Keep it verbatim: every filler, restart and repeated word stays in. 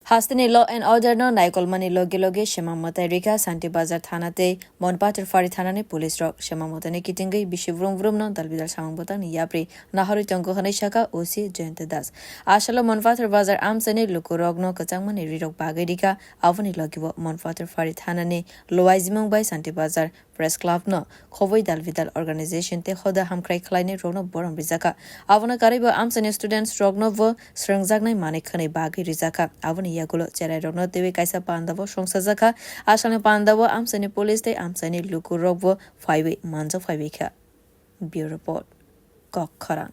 Hasteni law and order no naikolmani loge loge sema mwtai rikha Santi Bazar thana tei Monpathar Phari thana ni police rok. Sema mwtai ni kitingwi bisi brum brum no dal bidal samung bwtang ni yapri naharwi tongo hwnwi sakha O C Jayanta Das. Asalo Monpathar Bazar amchai ni luku rok no kwchangmani rirok bagwi rikha, aboni logi bo Monpathar Phari thana ni luaijimung bai Santi Bazar Press Club no khobwi dal bidal organization tei hoda hamkrai khlainai rokno borom rijakha. Abono karwi bo amchaini students rokno bo srwngjaknai manwi khwnwi bagwi rijakha. Aboni yagulo cherai rokno twiwi kaisa panda bo songsajakha. Asalni panda bo amchaini police tei amchaini luku rok bo phaiwi manjak phaiwi kha. Bureau Report, Kok Khorang.